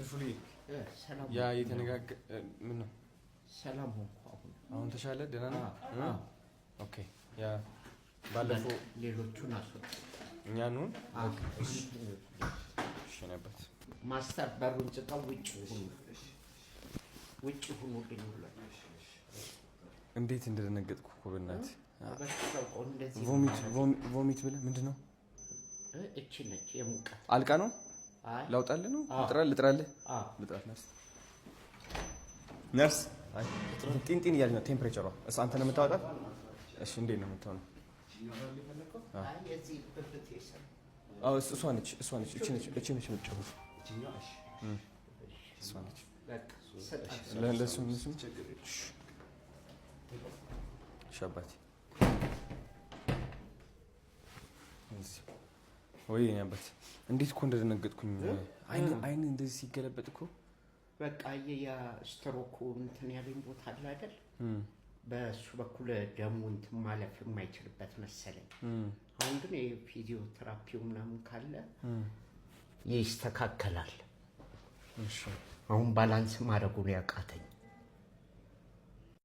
ፍልፍሉ ሰላም ያ የተነጋገ ምን ነው? ሰላም ሆንኩ። አሁን አሁን ተሻለ? ደህና ነው? Okay። ያ ባለፈው ሌሎቹን አስወጡ። እኛ እንሁን። እሺ ነበት። Master በሩን ዝጋው። ውጭ ሁኑ፣ ውጭ ሁኑልኝ ብሏል። እንዴት እንደደነገጥኩ እኮ በእናትህ። በሽታው እኮ እንደዚህ Vomit ብለህ ምንድን ነው? እቺ ነች የሙቀት። አልቃ ነው? አይ። ላውጣልህ ነው? አዎ። ልጥራልህ? አዎ። ልጥራት። ነርስ፣ ነርስ፣ አይ ጢን ጢን እያለች ነው temperature ሯ። እሱ አንተ ነው የምታወጣት? እሺ፣ እንዴት ነው የምትሆነው? አይ፣ የዚህ ብብት የሰራ። አዎ፣ እሷ ነች፣ እሷ ነች፣ እቺ ነች፣ እቺ ነች የምትጮኸው። እሷ ነች። በቃ ሰጣት። ለእሱም ለእሱም። እሺ አባቴ። እዚህ። ወይ የኔ አባት፣ እንዴት እኮ እንደደነገጥኩኝ። አይን አይን እንደዚህ ሲገለበጥ እኮ። በቃ የስትሮኩ እንትን ያለኝ ቦታ አለ አይደል? በእሱ በኩል ደሙ እንትን ማለፍ የማይችልበት መሰለኝ። አሁን ግን የፊዚዮቴራፒው ምናምን ካለ ይስተካከላል። እሺ። አሁን balance ማድረጉን ያቃተኝ።